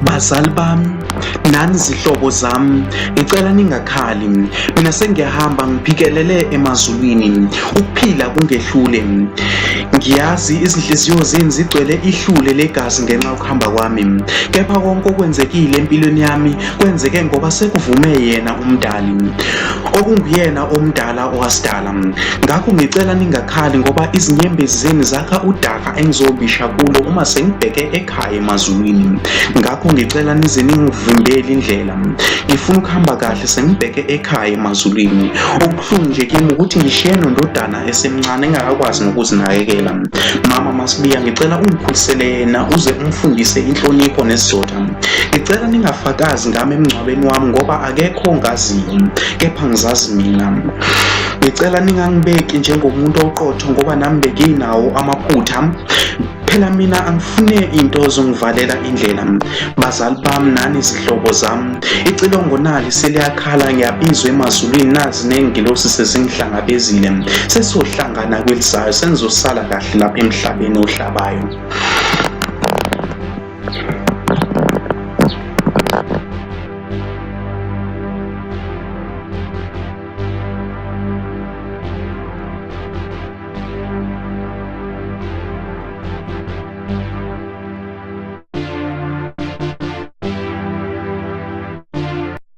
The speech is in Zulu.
Bazali bami nani zihlobo zami, ngicela ningakhali, mina sengiyahamba ngiphikelele emazulwini, ukuphila kungehlule. Ngiyazi izinhliziyo zenu zigcwele ihlule legazi ngenxa yokuhamba kwami, kepha konke okwenzekile empilweni yami kwenzeke ngoba sekuvume yena uMdali, okunguyena omdala owasidala. Ngakho ngicela ningakhali ngoba izinyembezi zenu zakha udaka engizobisha kulo uma sengibheke ekhaya emazulwini. Ngakho ngicela nize ningivimbeli indlela. Ngifuna ukuhamba kahle sengibheke ekhaya emazulwini. Okubuhlungu nje kimi ukuthi ngishiye nondodana esemncane engakakwazi nokuzinakekela. Mama Masibiya, ngicela ungikhulisele yena uze umfundise inhlonipho nesizotha. Ngicela ningafakazi ngami emngcwabeni wami ngoba akekho ongaziyo, kepha ngizazi mina. Ngicela ningangibeki njengomuntu oqotho ngoba nami benginawo amaphutha. Phela mina angifune into ozongivalela indlela. Bazali bami nani zihlobo zami, icilongo nali seliyakhala, ngiyabizwa emazulwini, nazi nengilosi sezingihlangabezile. Sesizohlangana kwelizayo, senizosala kahle lapha emhlabeni ohlabayo.